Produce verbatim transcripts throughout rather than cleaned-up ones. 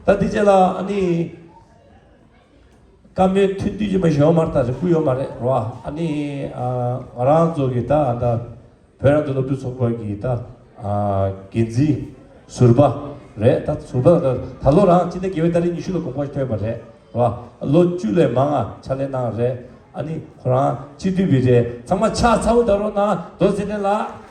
ད་དེ་རྗེས་ལ་ཨ་ནི་བཀའ་མོལ་ཐུང་ཐུང་ཅིག་མ་ཞུ་ཡོད་མ་རེད། ད་རེ་སྐུལ་ཡོད་མ་རེད་རོ། ཨ་ནི་ཨ་ང་རང་ཚོ་གི་ད་ད་བོད་རང་བཙན་སློབ་ཕྲུག་ཚོགས་པ་གི་ད་ཨ་འགན་འཛིན་ཟུར་པ་རེད། ད་ཟུར་པ་ད་ད་ལོ་རང་སྤྱི་ཟླ་བརྒྱད་པའི་ཏ་རིག་ཉི་ཤུ་ལ་དགོངས་པ་ཐོན་པ་རེད་རོ། ལོ་བཅུ་ལས་མང་ང་ཕྱག་ལས་གནང་རེད། ཨ་ནི་ཁོ་རང་སྤྱི་འཐུས་པའི་རེད། ཚང་མ་ཕྱག་ཚ་བོ་བརྡབ་རོགས་གནང་། རྡོ་རྗེ་ལགས།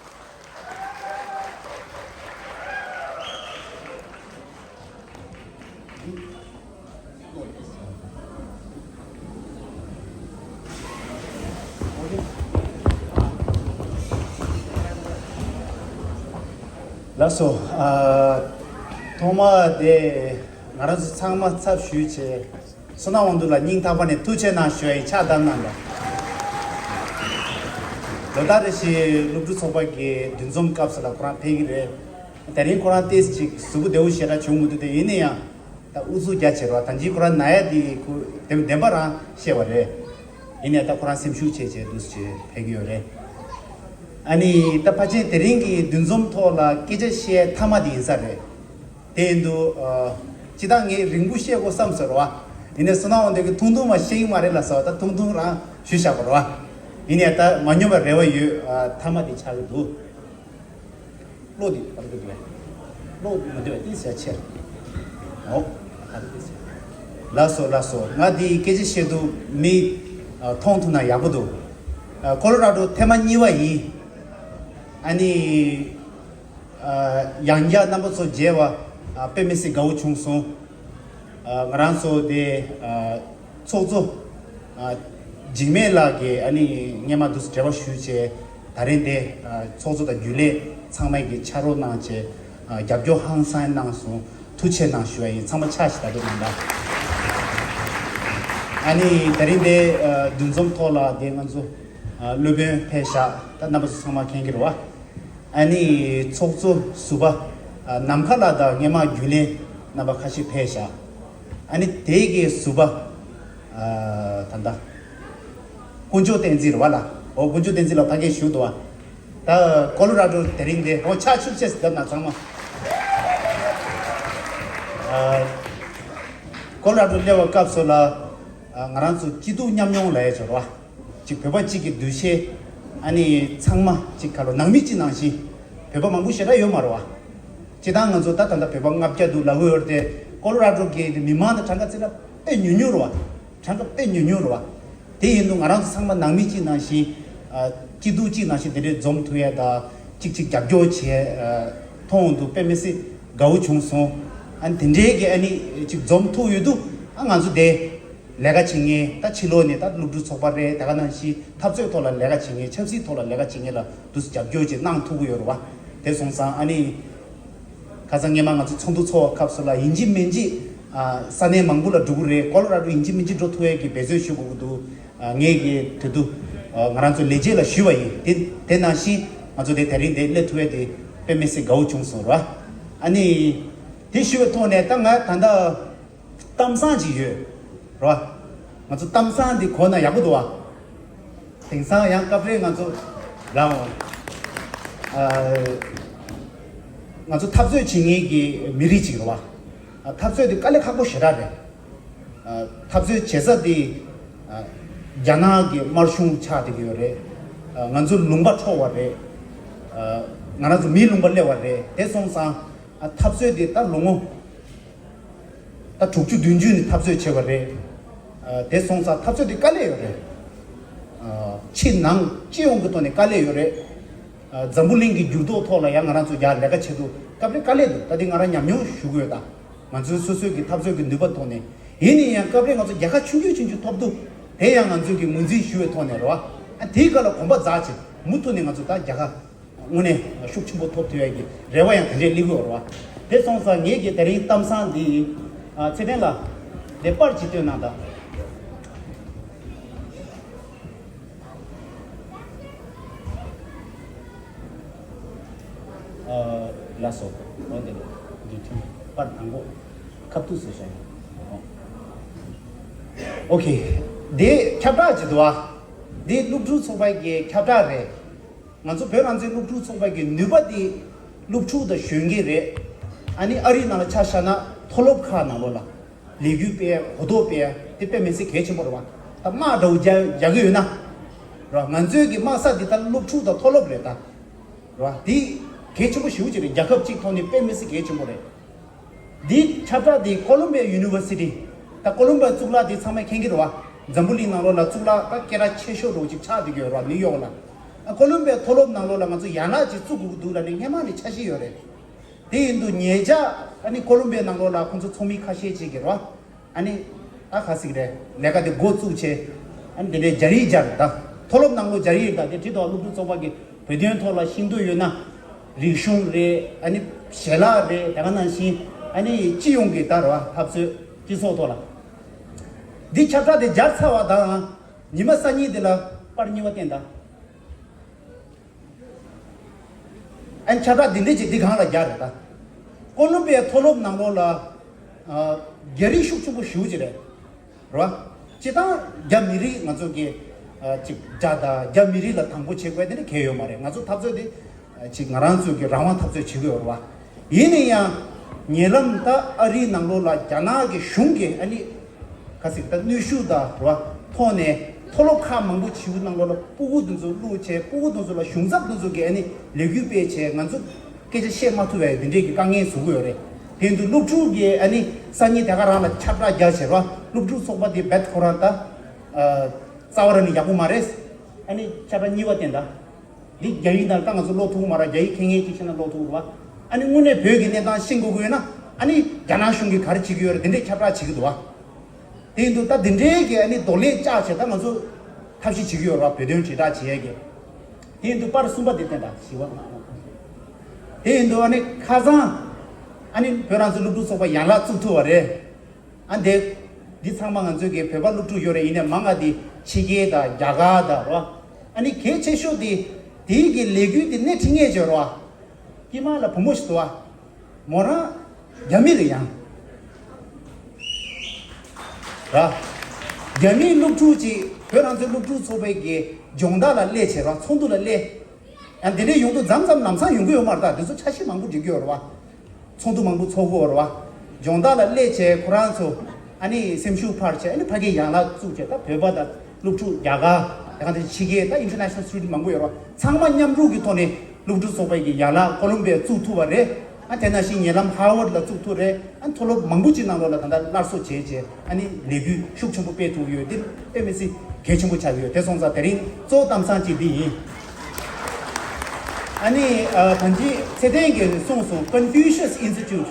ལགས་སོ། ཨ། ཐོག་མ་དེ་ང་རང་ཚོ་ཚང་མ་ཚབ་ཞུས་བྱས། བསོད་ནམས་དབང་འདུས་ལགས་སྙིང་ཐག་པ་ནས་ཐུགས་རྗེ་གནང་ཞུ་ཡ་ཡིན། ཕྱག་བརྡབ་གནང་དང་། ལོ་ལྟར་རེ་བཞིན་སློབ་ཕྲུག་ཚོགས་པ་གི་འདུ་འཛོམས་སྐབས་སུ་ལ་ཁོ་རང་ཕེབས་ཀྱི་རེད། དེ་རིང་ཁོ་རང་ཏོག་ཙམ་ཅིག་གཟུགས་པོ་བདེ་བོ་ཞེ་དྲག་བྱུང་མི་འདུག་དེ་ཡིན་ན་ཡང་ད་ཨུ་ཚུགས་རྒྱག་བྱེད་རོགས། ད་ཅི་ཁོ་རང་ན་ཡ་དེ་ཁོ་བདེན་བདེན་པ་རང་བཤད་པ་རེད། ཡིན་ནའི་ད་ཁོ་རང་སེམས་ཤུགས་ཆེ་ཆེ་འདུག་ཅེས་ཕེབས་ཀྱི་ཡོད་རེད། ཨ་ནི་ད་ཕལ་ཆེར་དེ་རིང་གི་འདུ་འཛོམས་ཐོག་ལ་སྐད་ཆ་བཤད་མཐའ་མ་དེ་ཡིན་ས་རེད། དེ་ཡིན་དུས་ཨ། ཅི་ད་ངས་རིང་པོ་བཤད་དགོས་བསམ་ཟེར་བ། ཡིན་ནའི་བསོད་ནམས་དབང་འདུས་ཀྱིས་ཐུང་ཐུང་མ་བཤད་ཀྱི་མ་རེད་ལབ་ཟེར་བ། ད་ཐུང་ཐུང་རང་ཞུས་བཞག་པ་རེད་བ། ཡིན་ནའི་ད་མ་ཉམས་པ་རེ་བ་ཡོད། ཨ། མཐའ་མ་དེ་ཆགས་ཀྱི་འདུག་བློ་དེ་བར་དུ་འདུག་བས། བློ་མི་འདུག་བས་ཏིག་ཟེར་ཆེར། འོ། ཨ་ཏིག་ཟེར། ལགས་སོ་ལགས་སོ། ང་འདི་སྐད་ཆ་བཤད་དུས་མི་ཨ་མཐོང་ཐུབ་ན་ཡག་པོ་འདུག་ཨ་ཀོ་ལོ་ར་ཌོ་ཐེངས་མ་གཉིས་པ་ཡིན། ཨ་ནི་ཨ་ཡང་བསྐྱར་རྣམ་པ་ཚོ་མཇལ་བ་ཨ་དཔེ་མི་སྲིད་དགའ་བོ་བྱུང་སོང་། ཨ་ང་རང་ཚོ་དེ་ཨ་ཚོགས་གཙོ་ཨ་འཇིགས་མེད་ལགས་ཀྱིས་ཨ་ནི་སྔས་མ་འདུག་འབྲེལ་བ་ཞུས་བྱས། ད་རིང་འདི་ཨ་ཚོགས་གཙོ་དང་རྒྱུན་ལས་ཚང་མས་ཀྱི་ཕྱག་རོགས་གནང་བྱས་ཨ་རྒྱབ་སྐྱོར་ཧང་སང་གནང་སོང་། ཐུགས་རྗེ་གནང་ཞུ་བ་ཡིན། ཚང་མ་ཕྱག་ཞིག་ད་དུ་གནང་དང་། ཨ་ནི་ད་རིང་འདི་ཨ་འདུ་འཛོམས་ཐོག་ལ་འདི་ང་ཚོ་ཨ་སློབ་དཔོན་ཕེབས་ཤག་ད་རྣམ་པ་ཚོ་ཚང་མ་མཁྱེན་གྱི་རེད་བ། ཨ་ནི་ཚོགས་གཙོ་ཟུར་པ་ཨ་ནམ་མཁའ་ལགས་དང་སྔས་མ་རྒྱུན་ལས་རྣམ་པ་ཁ་ཤས་ཕེབས་ཤག་ཨ་ནི་དེ་གའི་ཟུར་པ་ཨ་ད་ལྟ་དཀོན་མཆོག་བསྟན་འཛིན་རེད་བ་ལ། འོ་དཀོན་མཆོག་བསྟན་འཛིན་ལགས་ཕ་གིར་བཞུགས་འདུག་བ། ད་ཀོ་ལོ་ར་ཌོ་དེ་རིང་འདི་འོ་ཕྱག་ཤུགས་ཆེ་ཙམ་བརྡབ་གནང་ཚང་མ། ཨ་ཀོ་ལོ་ར་ཌོ་སླེབས་པའི་སྐབས་སུ་ལ་ཨ་ང་རང་ཚོ་སྐྱིད་སྡུག་མཉམ་མྱོང་ལབ་ཡ་ཅིག་ཡོད་རེད་བ། ཅིག་བོད་པ་གཅིག་གི་འདུ་ཤེས། ཨ་ནི་ཚང་མ་གཅིག་ཁ་ལོ་ནང་མི་གཅིག་ནང་བཞིན། བོད་པ་མང་པོ་ཞེ་དྲག་ཡོད་མ་རེད་བ། སྤྱིར་བཏང་ང་ཚོ་ད་ད་ལྟ་བོད་པ་ལྔ་བརྒྱ་འདུག་ལབ་ཀྱི་ཡོད་རེད་དེ། ཀོ་ལོ་ར་ཌོ་གི་མི་མང་དང་གྲངས་ཀ་བརྩིས་ན་དཔེ་ཉུང་ཉུང་རེད་བ། གྲངས་ཀ་དཔེ་ཉུང་ཉུང་རེད་བ། དེ་ཡིན་དུས་ང་རང་ཚོ་ཚང་མ་ནང་མི་གཅིག་ནང་བཞིན། ཨ་སྐྱིད་སྡུག་གཅིག་ནང་བཞིན་དེ་འདྲའི་འཛོམས་ཐུབ་ཡ་དང་། གཅིག་གཅིག་རྒྱབ་སྐྱོར་བྱས། ཨ་མཐོང་འདུག་དཔེ་མི་སྲིད་དགའ་བོ་བྱུང་སོང་། ཨ་ནི་དེ་འདྲའི་གི་ཨ་ནི་གཅིག་འཛོམས་ཐུབ་ཡོད་དུས། ཨ་ང་ཚོ་དེ་ལས་ཀ་བྱེད་མཁན་ད་ཕྱི་ལོགས་ནས་ད་སློབ་ཕྲུག་ཚོགས་པ་རེད། དེ་ག་ནང་བཞིན་འཐབ་རྩོད་ཐོག་ལ་ལས་ཀ་བྱེད་མཁན། ཆབ་སྲིད་ཐོག་ལ་ལས་ཀ་བྱེད་མཁན་ལ་འདུག་སེ་རྒྱབ་སྐྱོར་ཅིག་གནང་ཐུབ་ཀྱི་ཡོད་རེད་བ། དེ་སོང་ཙང་ཨ་ནི། ཁ་སང་སྔས་མ་ང་ཚོ་ཚོགས་འདུ་ཚོགས་པའི་སྐབས་སུ་ལ་ཡིན་གཅིག་མིན་གཅིག་ཨ་ས་གནས་མང་པོ་ལ་འགྲོ་གི་རེད། ཀོ་ལོ་ར་ཌོ་ཡིན་གཅིག་མིན་གཅིག་འགྲོ་ཐུབ་ཡས་ཀྱི་འབད་བརྩོན་ཞུ་དགོས་ཀྱི་འདུག་ཨ་ངས་ཀྱི་དེ་དུས་ཨ་ང་རང་ཚོ་ལས་བྱེད་ལ་ཞུས་པ་ཡིན། དེ་དེ་ནང་བཞིན་ང་ཚོ་དེ་དེ་རིང་དེ་སླེབས་ཐུབ་ཡས་དེ་དཔེ་མི་སྲིད་དགའ་བོ་བྱུང་སོང་ར། ཨ་ནི་དེ་ཞུ་བའི་ཐོག་ནས་ད་ང་ད་ལྟ་གཏམ་བཟང་ཅིག་ཡོད་ར། ང་ཚོ་གཏམ་བཟང་འདི་གོ་ན་ཡག་པོ་འདུག་བ། དེང་སང་ཡང་སྐབས་རེ་ང་ཚོ་ལའང་ཨ་ང་ཚོ་འཐབ་རྩོད་བྱེད་མཁན་གྱི་མི་རིགས་ཅིག་རེད་བ། ཨ་འཐབ་རྩོད་འདི་དཀའ་ལས་ཁག་པོ་ཞེ་དྲག་རེད། ཨ་འཐབ་རྩོད་བྱེད་ས་འདི་ཨ་རྒྱ་ནག་གི་དམར་གཞུང་ཆགས་བསྡད་ཀྱི་ཡོད་རེད། ཨ་ང་ཚོ་ལུང་པ་འཕྲོག་པ་རེད། ཨ་ང་རང་ཚོ་མིའི་ལུང་པ་སླེབས་པ་རེད། དེ་སོང་ཙང་ཨ་འཐབ་རྩོད་འདི་ད་ལོ་ངོ་ད་དྲུག་ཅུ་བདུན་ཅུ་ནས་འཐབ་རྩོད་བྱས་པ་རེད། ཨ་དེ་སོང་ཙང་འཐབ་རྩོད་དེ་དཀའ་ལས་ཡོད་རེད། ཨ་ཕྱི་ནང་སྤྱི་ཡོངས་ཀྱི་ཐོག་ནས་དཀའ་ལས་ཡོད་རེད། ཨ་འཛམ་བུ་གླིང་གི་འགྱུར་ལྡོག་ཐོག་ལ་ཡང་ང་རང་ཚོ་རྒྱ་ལས་ཀ་བྱེད་དུས་སྐབས་རེ་དཀའ་ལས་འདུག་ད་དེ་ང་རང་ཉམས་མྱོང་ཞུ་གི་ཡོད། ད་ང་ཚོའི་སོ་སོའི་གི་འཐབ་རྩོད་ཀྱི་ནུས་པ་ཐོག་ནས། ཡིན་ན་ཡང་སྐབས་རེ་ང་ཚོ་རྒྱལ་ཁ་ཆུང་ཆུང་ཆུང་ཆུང་ཐོབ་དུས་དེ་ཡང་ང་ཚོས་གི་ངོས་འཛིན་ཞུ་བའི་ཐོག་ནས་རེད་བ། ཨ་དེའི་སྐབས་ལ་གོམ་པ་འཛག་བྱས་མུ་མཐུད་ནས་ང་ཚོ་ད་རྒྱལ་ཁ་དངོས་གནས་ཤུགས་ཆེན་པོ་ཐོབ་ཐུབ་ཡ་གི་རེ་བ་ཡང་དེ་འདྲའི་སླེབས་ཀྱི་ཡོད་རེད་བ། དེ་སོང་ཙང་ངེད་ཀྱི་དེ་རིང་གཏམ་བཟང་འདི་ཨ་ཚེ་བརྟན་ལགས་དེ་པར་ཅིག་སྟོན་གནང་དང་། ཨ་ལགས་སོ། འོ་འདི་འདི་ཐུན་པར་དང་པོ་ཁ་ཐུག་སུ་བྱ་ཡིན། ཨོ་ཁེ། འདི་ཁྱབ་བསྒྲགས་ཅིག་འདུག་ཨ། འདི་སློབ་ཕྲུག་ཚོགས་པ་གི་ཁྱབ་བསྒྲགས་རེད། ང་ཚོ་བོད་རང་བཙན་སློབ་ཕྲུག་ཚོགས་པ་གི་ནུས་པ་འདི་སློབ་ཕྲུག་དང་གཞོན་སྐྱེས་རེད། ཨ་ནི་ཨ་རིའི་ནང་ལ་ཆ་བཞག་ན་ མཐོ་སློབ་ཁག་ནང་ལོགས་ལ་ལས་འགུལ་སྤེལ་ཡ་གོ་རྟོགས་སྤེལ་ཡ་དེ་དཔེ་མི་སྲིད་གལ་ཆེན་པོ་རེད་བ། ད་དམག་འདྲ་བོ་རྒྱག་རྒྱག་གི་ཡོད་ན། རེད་བ། ང་ཚོའི་གི་དམག་ས་འདི་ད་སློབ་ཕྲུག་དང་མཐོ་སློབ་རེད་ད། རེད་བ། འདི་གལ་ཆེན་པོ་ཞེ་པོ་ཅིག་རེད། རྒྱལ་ཁབ་གཅིག་ཐོག་ནས་དཔེ་མི་སྲིད་གལ་ཆེན་པོ་རེད། འདི་ཁྱབ་བསྒྲགས་འདི་ཀོ་ལོམ་བི་ཡ་ཡུ་ནི་ཝར་སི་ཊི། ད་ཀོ་ལོམ་བི་ཡ་གཙུག་ལག་འདི་ཚང་མས་མཁྱེན་གྱི་རེད་བ། འཛམ་བུ་གླིང་ནང་ལོགས་ལ་གཙུག་ལག་ད་སྐད་གྲགས་ཆེ་ཤོས་འདྲ་བོ་ཅིག་ཆགས་བསྡད་ཀྱི་ཡོད་རེད་བ། ནིའུ་ཡོག་ལ། ཨ་ཀོ་ལོམ་བི་ཡ་མཐོ་སློབ་ནང་ལོགས་ལ་ང་ཚོ་ཡན་ལག་ཅིག་བཙུགས་དགོས་ཀྱི་འདུག་ལབ་ནས་སྔས་མ་ནས་འཆར་གཞི་ཡོད་རེད། དེ་ཡིན་དུས་ཉེ་ཆར་ཨ་ནི་ཀོ་ལོམ་བི་ཡ་ནང་ལོགས་ལ་ཁོང་ཚོ་ཚོགས་མི་ཁ་ཤས་ཅིག་གིས་རེད་བ། ཨ་ནི་ད་ག་ཟིག་རེད། ལས་ཀ་དེ་འགོ་བཙུགས་བྱས། ཨ་ནི་དེ་འདྲའི་སྦྱར་ཡིག་སྦྱར་ད། མཐོ་སློབ་ནང་ལོགས་སྦྱར་ཡིག་ད་དེ་བྲིས་ཐོག་སློབ་ཕྲུག་ཚོགས་པ་གི་བོད་དོན་ཐོག་ལ་ཤེས་འདོད་ཡོད་ན། རིག་གཞུང་རེད། ཨ་ནི་ཞལ་ལག་རེད། དེ་ག་ནང་བཞིན་ཨ་ནི་སྤྱི་ཡོངས་ཀྱི་ད་རེད་བ། འཐབ་རྩོད་སྤྱི་ཚོགས་ཐོག་ལ། འདི་ཁྱབ་བསྒྲགས་དེ་སྦྱར་ཚར་བ་དང་། ཉི་མ་སང་ཉིན་དེ་ལ་པར་རྙིང་བ་བསྟན་ད། ཨན་ཁྱབ་བསྒྲགས་འདི་འདྲས་ཅིག་འདི་སྒང་ལ་རྒྱག་རེད་ད། ཀོ་ལོམ་བི་ཡ་མཐོ་སློབ་ནང་ལོགས་ལ། ཨ། རྒྱ་རིགས་ཤུགས་ཆེན་པོ་ཞེ་པོ་ཅིག་རེད། རེད་བ། སྤྱིར་བཏང་རྒྱ་མི་རིགས་ང་ཚོ་གི། ཨ། ཅིག་རྒྱ་དང་རྒྱ་མི་རིགས་ལ་དང་པོ་བྱེད་དགོས་དེ་འདྲ་གལ་ཡོད་མ་རེད། ང་ཚོ་འཐབ་རྩོད་དེ། ཨ། ཅིག་ང་རང་ཚོ་གི་རང་དབང་འཐབ་རྩོད་བྱེད་དགོས་རེད་བ། ཡིན་ན་ཡང་། ཉེ་ལམ་ད་ཨ་རིའི་ནང་ལོགས་ལ་རྒྱ་ནག་གི་གཞུང་གིས་ཨ་ནི། ག་ཟེར་ད་གནོན་ཤུགས་དང་རེད་བ། ཐོག་ནས་མཐོ་སློབ་ཁག་མང་པོ་ཞིག་ནང་ལོགས་ལ་སྤུ་གུ་དེ་ཚོ་བླུགས་བྱས། སྤུ་གུ་དེ་ཚོ་ལ་གཞུང་ཚབ་དེ་ཚོ་གིས་ཨ་ནི་ལས་འགུལ་སྤེལ་བྱས། ང་ཚོ་སྐད་ཆ་བཤད་མ་ཐུབ་པའི་དེ་འདྲས་ཀྱི་དཀའ་ངལ་བཟོ་གི་ཡོད་རེད། དེ་ཡིན་དུས་སློབ་ཕྲུག་གིས་ཨ་ནི་སང་ཉིན་དེ་ག་རང་ལ་ཁྱབ་བསྒྲགས་རྒྱག་བྱས་རེད་བ། སློབ་ཕྲུག་ཚོགས་པ་དེ་རྦད་ཁོ་རང་ད། ཨ། རྩ་བ་རང་ནས་ཡག་པོ་མ་རེད། ཨ་ནི་ཁྱབ་བསྒྲགས་རྙིང་བ་བསྟན་ད། འདི་རྒྱ་ཡིག་ནང་ད་ང་ཚོ་ཀློག་ཐུབ་ཀྱི་མ་རེད། རྒྱ་ཡིག་མཁྱེན་མཁན་ཅིག་ཤེས་ན་ཀློག་ཐུབ་ཀྱི་རེད་བ། ཨ་ནི་དངོས་གནས་བོད་ཀྱི་གནས་སྟངས་ཤེས་དགོས་ཀྱི་ཡོད་ན། ཨ་ནི་རྒྱ་ནག་གཞུང་གིས་ག་རེ་བྱེད་ཀྱི་ཡོད་རེད། འདི་འདྲས་ཁྱབ་བསྒྲགས་བྱེད་ཀྱི་འདུག་བ། དེ་ཡིན་དུས་ད་འདི་འདྲའི་གི་ཨ་ནི་གདོང་ལེན་བཅག་བྱས་ད་ང་ཚོ་ཐབས་ཤེས་བྱེད་ཀྱི་ཡོད་རེད་བ། བོད་དོན་དྲིལ་བསྒྲགས་བྱེད་ཡས་ཀྱི། དེ་ཡིན་དུས་པར་གསུམ་པ་དེ་བསྟན་ད། ཞི་བ་ལྔ། དེ་ཡིན་དུས་ཨ་ནི་ཁ་སང་། ཨ་ནི་བོད་རང་བཙན་སློབ་ཕྲུག་ཚོགས་པ་ཡན་ལག་བཙུགས་ཐུབ་པ་རེད། ཨ་འདི། འདི་ཚང་མ་ང་ཚོའི་གི་བོད་པ་སློབ་ཕྲུག་ཡོད་རེད། ཡིན་ནའི་མང་ང་འདི་ཕྱི་རྒྱལ་དང་རྒྱ་གར་དང་རོ། ཨ་ནི་གལ་ཆེ་ཤོས་དེ། དེའི་གི་ལས་འགུལ་དེ་སྣེ་ཁྲིད་མཁན་ཅིག་རོ། དཀྱིལ་མ་ལ་བུ་མོ་ཞིག་འདུག་བ། མོ་རང་རྒྱ་མི་རེད་ཡང་། ར། རྒྱ་མིའི་སློབ་ཕྲུག་ཅིག་བོད་རང་བཙན་སློབ་ཕྲུག་ཚོགས་པའི་གི་སྦྱོང་བརྡར་ལ་སླེབས་བྱས་རོ། ཚོགས་འདུ་ལ་སླེབས། ཡང་དེ་འདྲའི་ཡོང་དུས་མཚམས་མཚམས་ལམ་སང་ཡོང་གི་ཡོད་མ་རེད། ད་དེ་ཚོ་འཆར་གཞི་མང་པོ་སྒྲིག་གི་ཡོད་རེད་བ། ཚོགས་འདུ་མང་པོ་ཚོགས་ཀྱི་ཡོད་རེད་བ། སྦྱོང་བརྡར་ལ་སླེབས་བྱས་ཁོ་རང་ཚོ་ཨ་ནི་སེམས་ཤུགས་འཕར་བྱས། ཨ་ནི་ཕ་གིའི་ཡན་ལག་བཙུགས་བྱས། ད་བོད་པ་དང་སློབ་ཕྲུག་རྒྱ་གར། ཡང་དེ་ཕྱི་རྒྱལ་ད་ཨིན་ཊར་ནེ་ཤ་ནལ་སི་ཊུ་ཌེན་ཊི་མང་པོ་ཡོད་རེད་བ། ཚང་མ་མཉམ་རུབ་ཀྱི་ཐོག་ནས་སློབ་ཕྲུག་ཚོགས་པའི་གི་ཡན་ལག་ཀོ་ལོམ་བི་ཡ་བཙུགས་ཐུབ་པ་རེད། ཨ་དེ་ནང་བཞིན་ཉེ་ལམ་ཧར་ཝར་ཌི་ལ་བཙུགས་ཐུབ་རེད། ཨ་མཐོ་སློབ་མང་པོ་ཅིག་ནང་ལོགས་ལ་ད་ལྟ་སླར་གསོ་བྱས་བྱས། ཨ་ནི་ལས་འགུལ་ཤུགས་ཆེན་པོ་སྤེལ་ཐུབ་ཡོད། འདི་དཔེ་མི་སྲིད་གལ་ཆེན་པོ་ཆགས་ཡོད། དེ་སོང་ཙང་དེ་རིང་གཙོ་བོ་གཏམ་བཟང་གཅིག་འདི་ཡིན། ཨ་ནི་ཨ་ད་ཅི་ཚེ་བརྟན་གྱིས་གསུངས་སོང་། Confucius Institute།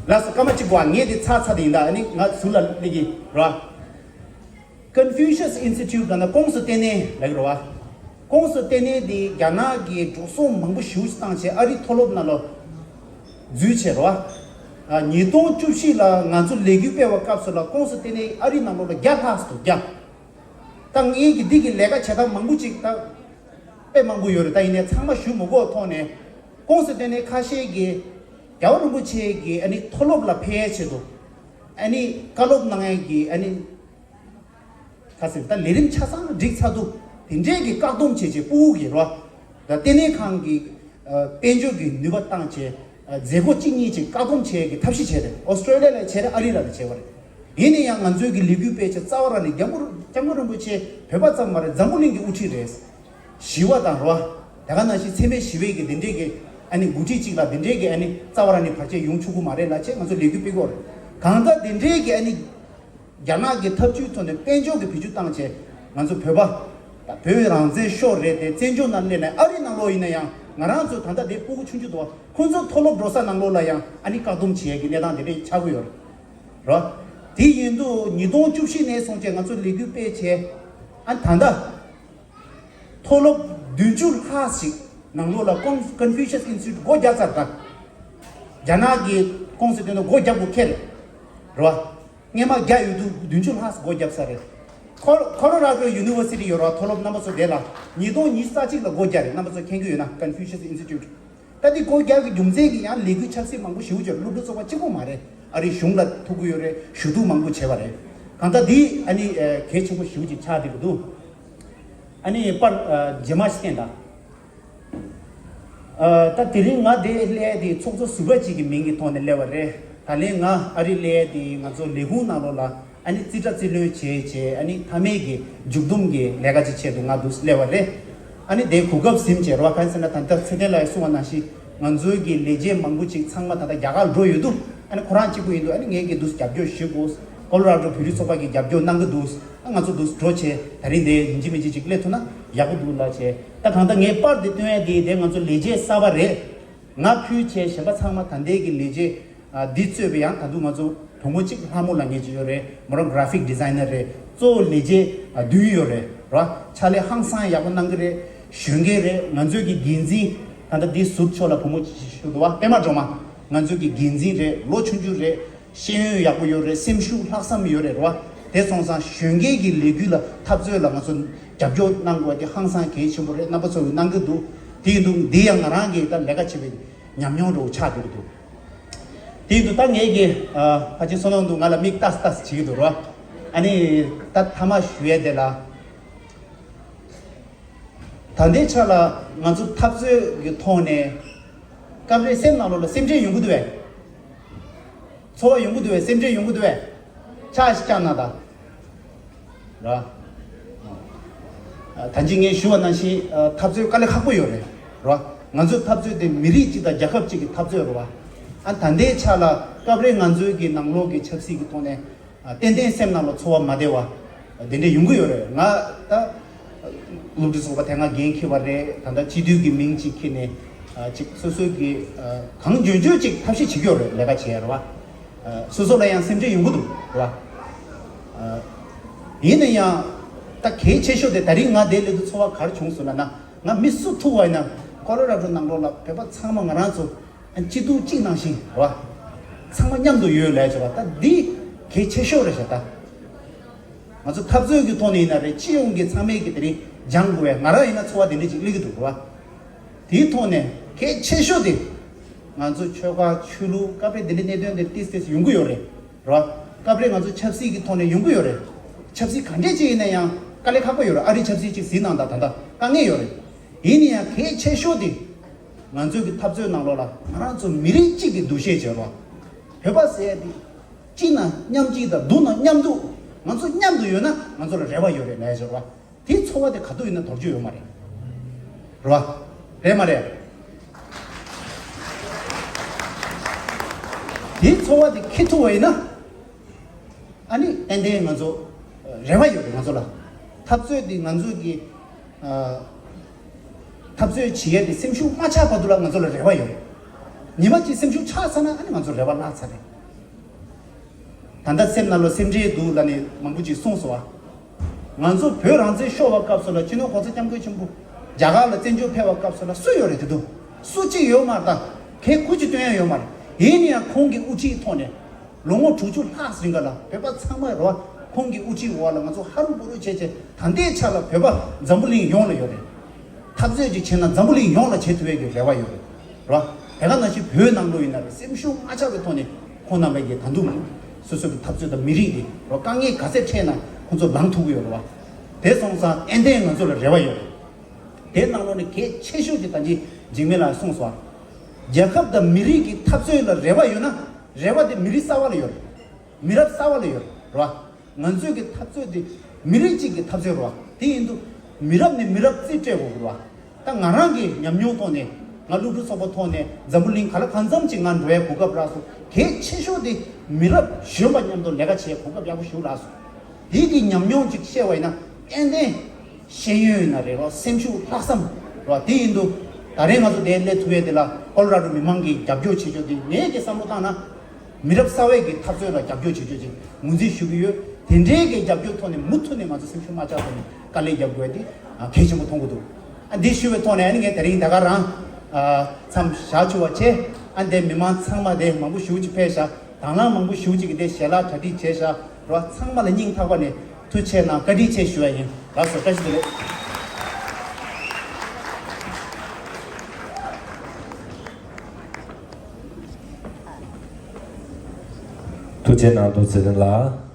ལགས་སོ། སྐར་མ་གཅིག་གོ། ངས་འདི་ཚར་ཚར་དེ་ཡིན་ད། ཨ་ནི་ང་ཟུར་ལ་སླེབས་ཀྱི་ར། Confucius Institute ལབ་ན་ཀོང་སི་ལྟེ་གནས་ལབ་ཀྱི་རེད་བ། ཀོང་སི་ལྟེ་གནས་འདི་རྒྱ་ནག་གིས་འགྲོ་སོང་མང་པོ་ཞེ་པོ་ཞིག་བཏང་བྱས་ཨ་རིའི་མཐོ་སློབ་ནང་ལ་འཛུལ་བྱས་རེད་བ། ཉིས་སྟོང་བཅུ་བཞི་ལ་ང་ཚོ་ལས་འགུལ་སྤེལ་བའི་སྐབས་སུ་ལ་ཀོང་སི་ལྟེ་གནས་ཨ་རིའི་ནང་ལོགས་ལ་བརྒྱ་ལྷག་ཙམ་འདུག་བརྒྱ། ད་ངེད་ཀྱི་འདི་གི་ལས་ཀ་བྱེད་སྟངས་མང་པོ་ཅིག་ད་དཔེ་མང་པོ་ཡོད་རེད། ད་ཡིན་ནའི་ཚང་མ་ཞུ་མི་དགོས་ཐོག་ནས། ཀོང་སི་ལྟེ་གནས་ཁ་ཤས་ཀྱིས་རྒྱལ་བ་རིན་པོ་ཆེ་གི་ཨ་ནི་མཐོ་སློབ་ལ་ཕེབས་ཡས་ཆེད་དུ། ཨ་ནི་བཀའ་སློབ་གནང་ཡས་ཀྱི་ཨ་ནི། ག་ཟེར། ད་ལས་རིམ་ཆ་ཚང་བསྒྲིགས་ཚར་འདུག་དེ་འདྲས་ཀྱི་བཀག་སྡོམ་བྱས་བྱས་སྤུ་གུ་གི་རོ། ད་ལྟེ་གནས་ཁང་གི་ཨ་དཔལ་འབྱོར་གྱི་ནུས་པ་བཏང་བྱས། ཨ་མཛད་སྒོ་གཅིག་གཉིས་ཅིག་བཀག་སྡོམ་བྱས་ཀྱི་ཐབས་ཤེས་བྱས་རེད། ཨོ་སི་ཀྲོ་ལི་ཡ་ལ་བྱས་རེད། ཨ་རི་ལ་ལ་བྱས་པ་རེད། ཡིན་ན་ཡང་ང་ཚོའི་གི་ལས་འགུལ་སྤེལ་བྱས་རྩ་བ་རང་ནས་སྐྱབས་མགོན་སྐྱབས་མགོན་རིན་པོ་ཆེ་བོད་པ་ཙམ་མ་རེད། འཛམ་བུ་གླིང་གི་དབུ་ཁྲིད་རེད། ཞི་བ་དང་རོ། དེ་ག་ནང་བཞིན་འཚེ་མེད་ཞི་བའི་གི་དེ་འདྲས་ཀྱི་ཨ་ནི་འགོ་ཁྲིད་ཅིག་ལ་དེ་འདྲས་ཀྱི་ཨ་ནི་རྩ་བ་རང་ནས་བར་ཆད་ཡོང་ཆོག་གི་མ་རེད་ལབ་བྱས་ང་ཚོ་ལས་འགུལ་སྤེལ་གྱི་ཡོད་རེད། གང་ལྟར་དེ་འདྲས་ཀྱི་ཨ་ནི། རྒྱ་ནག་གི་ཐབས་ཇུས་ཐོག་ནས་དཔལ་འབྱོར་གྱི་བེད་སྤྱོད་བཏང་བྱས་ང་ཚོ་བོད་པ་དང་བོད་རང་བཙན་ཤོར་རེད་དེ། བཙན་བྱོལ་ནང་སླེབས་ནས་ཨ་རི་ནང་ལོགས་ཡིན་ན་ཡང་ང་རང་ཚོ་ད་ལྟ་དེ་སྤུ་གུ་ཆུང་ཆུང་འདུག་ཁོང་ཚོ་མཐོ་སློབ་འགྲོ་ས་ནང་ལོགས་ལ་ཡང་ཨ་ནི་བཀག་སྡོམ་བྱེད་ཡས་ཀྱི་གནས་སྟངས་དེ་འདྲས་ཆགས་ཀྱི་ཡོད་རེད། རོ། དེ་ཡིན་དུས་ཉིས་སྟོང་བཅུ་བཞི་ནས་བཟུང་བྱས་ང་ཚོ་ལས་འགུལ་སྤེལ་བྱས། ཨ་ད་ལྟ་མཐོ་སློབ་བདུན་ཅུ་ལྷག་ཞིག་ནང་ལོགས་ལ་ཀོང་Confucius Institute སྒོ་བརྒྱབ་ཚར་ད། རྒྱ་ནག་གི་ཀོང་སི་དེ་ནང་སྒོ་བརྒྱབ་དགོས་ཁེལ་རེད་བ། སྔས་མ་བརྒྱ་ཡོད་དུས་བདུན་ཅུ་ལྷག་སྒོ་བརྒྱབ་ཚར་རེད། ཁོ་ཁོ་ལོ་ར་ཌོ་ཡུ་ནི་ཝར་སི་ཊི་ཡོད་ར། མཐོ་སློབ་རྣམ་པ་ཚོ་དེ་ལ་ཉིས་སྟོང་ཉི་ཤུ་རྩ་གཅིག་ལ་སྒོ་བརྒྱབ་རེད། རྣམ་པ་ཚོ་མཁྱེན་གྱི་ཡོད་ན་Confucius Institute། ད་དེ་སྒོ་རྒྱག་གི་རྒྱུ་མཚན་གྱིས་ཡང་ལས་འགུལ་ཆབ་སྲིད་མང་པོ་ཞེ་པོ་ཅིག་སློབ་ཕྲུག་ཚོགས་པ་གཅིག་པོ་མ་རེད། ཨ་རིའི་གཞུང་ལ་ཐུག་གི་ཡོད་རེད། ཞུ་གཏུག་མང་པོ་བྱས་པ་རེད། གང་ལྟར་འདི་ཨ་ནི་ཨ་གལ་ཆེན་པོ་ཞེ་པོ་ཅིག་ཆགས་བསྡད་ཀྱི་འདུག་ཨ་ནི་པར་ཨ་རྗེས་མ་ཞིག་བསྟན་དང་། ད་དེ་རིང་ང་དེ་སླེབས་དེ་ཚོགས་གཙོ་ཟུར་པ་གཅིག་གི་མིང་གི་ཐོག་ནས་སླེབས་པ་རེད། ད་ལན་ང་ཨ་རི་སླེབས་དེ་ང་ཚོ་ལས་ཁུངས་ནང་ལོགས་ལ་ཨ་ནི་རྩིས་ཁྲ་རྩིས་ལེན་བྱས་བྱས་ཨ་ནི་མཐའ་མའི་གི་མཇུག་བསྡོམས་གི་ལས་ཀ་ཅིག་ཆེད་དུ་ང་འདུག་སླེབས་པ་རེད། ཨ་ནི་དེ་གོ་སྐབས་ཟིན་བྱས་རོགས་ག་ཟེར་ན། ད་ལྟ་ཚེ་བརྟན་ལགས་གསུངས་པ་ནང་བཞིན་ང་ཚོའི་གི་ལས་བྱེད་མང་པོ་ཅིག་ཚང་མ་ད་ལྟ་རྒྱ་གར་འགྲོ་ཡོད་འདུག་ཨ་ནི་ཁོ་རང་གཅིག་པུ་ཡིན་འདུག་ཨ་ནི་ངས་གི་འདུག་རྒྱབ་སྐྱོར་ཞུ་དགོས། ཀོ་ལོ་ར་ཌོ་བོད་རིགས་ཚོགས་པ་གི་རྒྱབ་སྐྱོར་གནང་གི་འདུག་ཨ་ང་ཚོ་འདུག་འགྲོ་བྱས་ད་རིང་དེ་ཡིན་གཅིག་མིན་གཅིག་ཅིག་སླེབས་ཐུབ་ན་ཡག་པོ་འདུག་ལ་བྱས། ད་གང་ལྟར་ངས་པར་དེ་སྟོན་ཡ་དེ་དེ་ང་ཚོ་ལས་བྱེད་གསར་པ་རེད། ང་ཕུད་བྱས་གཞན་པ་ཚང་མ་ད་ལྟའི་གི་ལས་བྱེད་ཨ་འདི་གཙོས་པའི་ཡང་ད་དུང་ང་ཚོ་བུ་མོ་གཅིག་ལྷ་མོ་ལབ་མཁན་ཅིག་ཡོད་རེད། མོ་རང་གྷ་ར་ཕིག་ཌི་ཛའི་ནར་རེད། གཙོ་བོ་ལས་བྱེད་ཨ་བདུན་ཡོད་རེད་ར། ཕྱག་ལས་ཧང་སང་ཡག་པོ་གནང་གི་རེད། གཞོན་སྐྱེས་རེད། ང་ཚོའི་གི་འགན་འཛིན་ད་ལྟ་འདི་ཟུར་ཕྱོགས་ལ་བུ་མོ་གཅིག་བཞུགས་འདུག་བ། པད་མ་སྒྲོལ་མ། ང་ཚོའི་གི་འགན་འཛིན་རེད། ལོ་ཆུང་ཆུང་རེད། ཤེས་ཡོན་ཡག་པོ་ཡོད་རེད། སེམས་ཤུགས་ལྷག་བསམ་ཡོད་རེད་ར། དེ་སོང་ཙང་གཞོན་སྐྱེས་ཀྱི་ལས་འགུལ་ལ་འཐབ་རྩོད་ལ་ང་ཚོ་རྒྱབ་སྐྱོར་གནང་དགོས་དེ་ཧང་སང་གལ་ཆེན་པོ་རེད། རྣམ་པ་ཚོ་གིས་གནང་གི་འདུག་དེ་ཡིན་དུས་འདི་ཡང་ང་རང་གི་ད་ལས་ཀ་བྱེད་པའི་ཉམས་མྱོང་འདྲ་བོ་ཆགས་བསྡད་ཀྱི་འདུག་དེ་ཡིན་དུས་ད་ངས་ཀྱི་ཨ་ཕ་ཆེན་བསོད་ནམས་འདུག་ང་ལ་མིག་ལྟ་ལྟ་བྱེད་ཀྱི་འདུག་ར། ཨ་ནི་ད་མཐའ་མ་ཞུ་ཡས་དེ་ལ། ད་ལྟའི་ཆ་ལ་ང་ཚོ་འཐབ་རྩོད་ཀྱི་ཐོག་ནས་སྐབས་རེ་སེམས་ནང་ལོགས་ལ་སེམས་ཁྲལ་ཡོང་གི་འདུག་བས། ཚོར་བ་ཡོང་གི་འདུག་བས། སེམས་ཁྲལ་ཡོང་གི་འདུག་བས། ཕྱག་ཞིག་བརྐྱངས་གནང་དང་། ར། ད་གིན་ངས་ཞུ་བ་ནང་བཞིན་འཐབ་རྩོད་དཀའ་ལས་ཁག་པོ་ཡོད་རེད། ར། ང་ཚོའི་འཐབ་རྩོད་དེ་མི་རིགས་གཅིག་དང་རྒྱལ་ཁབ་གཅིག་གི་འཐབ་རྩོད་རེད་བ། ཨ་ད་ལྟའི་ཆ་ལ་སྐབས་རེ་ང་ཚོའི་གི་ནང་ལོགས་ཀྱི་ཆབ་སྲིད་ཀྱི་ཐོག་ནས། ཏན་ཏན་སེམས་ནང་ལ་ཚོར་བ་མ་བདེ་བ། དེ་འདྲ་ཡོང་གི་ཡོད་རེད། ང་ད་སློབ་ཕྲུག་ཚོགས་པ་དེ་སྔ་འགན་འཁྱེར་བ་རེད། ད་ལྟ་སྤྱི་འཐུས་ཀྱི་མིང་ཅིག་འཁྱེར་ནས་ཅིག་སོ་སོའི་གི་གང་འཇོན་འཇོན་ཅིག་ཐབས་ཤེས་བྱེད་ཀྱི་ཡོད་རེད། ལས་ཀ་བྱེད་ཡ་རེད་བ། སོ་སོ་ལ་ཡང་སེམས་ཁྲལ་ཡོང་གི་འདུག་རེད་བ། ཡིན་ན་ཡང་ད་གལ་ཆེ་ཤོས་དེ་ད་རིང་ང་དེ་སླེབས་དུས་ཚོར་བ་ག་རེ་བྱུང་སོང་ལབ་ན། ང་མི་སུ་ཐུག་པ་ཡིན་ན་ཀོ་ལོ་ར་ཌོ་ནང་ལོགས་ལ་བོད་པ་ཚང་མ་ང་རང་ཚོ། སྐྱིད་སྡུག་གཅིག་ནང་བཞིན་རེད་བ། ཚང་མ་མཉམ་དུ་ཡོད་ལས་བྱ་བ་ད་འདི་གལ་ཆེ་ཤོས་རེད་ཤག་ད། ང་ཚོ་འཐབ་རྩོད་ཀྱི་ཐོག་ནས་ཡིན་ན་རེད། སྤྱི་ཡོངས་ཀྱི་ཚང་མས་ཀྱི་དེ་རིང་སྦྱང་དགོས་པའི་ང་རང་ཡིན་ན་ཚོར་བ་དེ་འདྲ་ཅིག་སླེབས་ཀྱི་འདུག་རེད་བ། དེའི་ཐོག་ནས་གལ་ཆེ་ཤོས་དེ། ང་ཚོ་ཆོལ་ཁ་ཆོས་ལུགས་སྐབས་རེ་དེ་འདྲའི་གནད་དོན་དེ་ཏིས་ཏིས་ཡོང་གི་ཡོད་རེད། རེད་བ། སྐབས་རེ་ང་ཚོ་ཆབ་སྲིད་ཀྱི་ཐོག་ནས་ཡོང་གི་ཡོད་རེད། ཆབ་སྲིད་ག་འདྲས་ཅིག་ཡིན་ན་ཡང་དཀའ་ལས་ཁག་པོ་ཡོད་རེད། ཨ་རིའི་ཆབ་སྲིད་ཅིག་གཟིགས་གནང་དང་ད་ལྟ་དཀའ་ངལ་ཡོད་རེད། ཡིན་ན་ཡང་གལ་ཆེ་ཤོས་དེ། ང་ཚོའི་གི་འཐབ་རྩོད་ནང་ལོགས་ལ་ང་རང་ཚོ་མི་རིགས་གཅིག་གི་འདུ་ཤེས་བྱེད་རོགས། བོད་པ་ཟེར་ཡ་དེ། སྐྱིད་ན་མཉམ་སྐྱིད་དང་སྡུག་ན་མཉམ་སྡུག་ང་ཚོ་མཉམ་དུ་ཡོད་ན་ང་ཚོ་ལ་རེ་བ་ཡོད་རེད་ལབ་ཡ་བྱེད་རོགས། དེའི་ཚོར་བ་དེ་ག་དུས་ཡིན་ན་དོར་རྒྱུ་ཡོད་མ་རེད། རེད་བ། རེད་མ་རེད། དེའི་ཚོར་བ་དེ་འཁྱེར་ཐུབ་པ་ཡིན་ན། ཨ་ནི་ཏན་ཏན་ང་ཚོ་རེ་བ་ཡོད་རེད་ང་ཚོ་ལ། འཐབ་རྩོད་འདི་ང་ཚོ་གི་ཨ། འཐབ་རྩོད་བྱེད་ཡས་དེ་སེམས་ཤུགས་མ་ཆག་བར་དུ་ལ་ང་ཚོ་ལ་རེ་བ་ཡོད་རེད། ཉི་མ་གཅིག་སེམས་ཤུགས་ཆག་ཚར་ན་ཨ་ནི་ང་ཚོ་རེ་བ་བརླག་ཚར་རེད། ད་ལྟ་སེམས་ནང་ལ་སེམས་ཁྲལ་འདུག་ལབ་ནས་མང་པོ་ཅིག་གསུངས་སོང་ཨ། ང་ཚོ་བོད་རང་བཙན་ཤོར་བ་སྐབས་སུ་ལ་སྤྱི་ནོར་གོང་ས་སྐྱབས་མགོན་ཆེན་པོ་རྒྱ་གར་ལ་བཙན་བྱོལ་ཕེབས་པ་སྐབས་སུ་ལ་སུ་ཡོད་རེད་དེ་དུས། སུ་གཅིག་ཡོད་མ་རེད་ད། གལ་གུ་ཅིག་སྟོན་ཡ་ཡོད་མ་རེད། ཡིན་ན་ཡང་ཁོང་གི་དབུ་ཁྲིད་ཐོག་ནས། ལོ་ངོ་དྲུག་ཅུ་ལྷག་རིང་ག་ལ་བོད་པ་ཚང་མ་རེད་བ། ཁོང་གི་དབུ་ཁྲིད་འོག་ལ་ང་ཚོ་ཧ་རུ་བུ་རུ་བྱས་བྱས་ད་ལྟའི་ཆ་ལ་བོད་པ་འཛམ་བུ་གླིང་ཡོངས་ལ་ཡོད་རེད། འཐབ་རྩོད་ཅིག་བྱས་ན་འཛམ་བུ་གླིང་ཡོངས་ལ་བྱེད་ཐུབ་ཡས་ཀྱི་རེ་བ་ཡོད་རེད། རེད་བ། དེ་ག་ནང་བཞིན་བོད་ནང་ལོགས་ཡིན་ན་རེད། སེམས་ཤུགས་མ་ཆག་པའི་ཐོག་ནས་ཁོང་རྣམ་པས་ཀྱི་ད་དུང་སོ་སོ་གི་འཐབ་རྩོད་དང་མི་རིགས་དེ་རེད་བ། དཀའ་ངལ་ག་ཚད་འཕྲད་ན་ཁོང་ཚོ་ལངས་ཐུབ་ཀྱི་ཡོད་རེད་བ། དེ་སོང་ཙང་ཏན་ཏན་ང་ཚོ་ལ་རེ་བ་ཡོད་རེད། དེ་ནང་ལོགས་ནས་གལ་ཆེ་ཤོས་ཀྱི་ད་ཅི་འཇིགས་མེད་ལགས་གསུངས་སོང་། རྒྱལ་ཁབ་དང་མི་རིགས་ཀྱི་འཐབ་རྩོད་ལ་རེ་བ་ཡོད་ན་རེ་བ་དེ་མི་རིགས་གསར་བ་ལ་ཡོད་རེད། མི་རབས་གསར་བ་ལ་ཡོད་རེད་བ། ང་ཚོའི་གི་འཐབ་རྩོད་དེ་མི་རིགས་གཅིག་གི་འཐབ་རྩོད་རེད་བ། དེ་ཡིན་དུས་མི་རབས་ནས་མི་རབས་རྩིས་སྤྲད་དགོས་རེད་བ། ད་ང་རང་གི་ཉམས་མྱོང་ཐོག་ནས་ང་སློབ་ཕྲུག་ཚོགས་པ་ཐོག་ནས་འཛམ་བུ་གླིང་ག་ལ་གང་འཚམ་ཅིག་ང་འགྲོ་ཡའི་གོ་སྐབས་རག་སོང་། གལ་ཆེ་ཤོས་དེ་མི་རབས་གཞོན་པ་མཉམ་དུ་ལས་ཀ་བྱེད་ཡའི་གོ་སྐབས་ཡག་པོ་ཞིག་རག་སོང་། དེ་གི་ཉམས་མྱོང་ཅིག་བཤད་པ་ཡིན་ན་ཏན་ཏན་ཤེས་ཡོན་ཡིན་ན་རེད་རོགས། སེམས་ཤུགས་ལྷག་བསམ་རོགས། དེ་ཡིན་དུས་ད་རེས་ང་ཚོ་དེ་སླེབས་ཐུབ་ཡས་དེ་ལ་ཀོ་ལོ་ར་ཌོ་མི་མང་གིས་རྒྱབ་སྐྱོར་བྱེད་ཆོག་དེ་ངས་ཀྱི་བསམ་བློ་བཏང་ན་མི་རབས་གསར་བའི་གི་འཐབ་རྩོད་ལ་རྒྱབ་སྐྱོར་བྱེད་ཆོག་ཅིག་ངོས་འཛིན་ཞུ་གི་ཡོད། དེ་འདྲའི་གི་རྒྱབ་སྐྱོར་ཐོག་ནས་མུ་མཐུད་ནས་ང་ཚོ་སེམས་ཤུགས་མ་ཆག་ཐོག་ནས་དཀའ་ལས་རྒྱབ་དགོས་དེ་གལ་ཆེན་པོ་མཐོང་གི་འདུག་ཨ་འདི་ཞུ་བའི་ཐོག་ནས་ཨ་ནི་ངས་དེ་རིང་ད་ག་རང་མཚམས་བཞག་ཆོག་པ་བྱས། ཨ་འདི་མི་མང་ཚང་མ་དེ་མང་པོ་ཞེ་ཅིག་ཕེབས་ཤག་དང་བླངས་མང་པོ་ཞེ་ཅིག་གིས་དེ་ཞལ་ལག་གྲ་སྒྲིག་བྱས་ཤག་རོགས། ཚང་མ་ལ་སྙིང་ཐག་པ་ནས་ཐུགས་རྗེ་གནང་བཀའ་དྲིན་ཆེ་ཞུ་བ་ཡིན། ལགས་སོ། བཀྲ་ཤིས་བདེ་ལེགས། ཐུགས་རྗེ་གནང་འདུག་ཚེ་རིང་ལགས།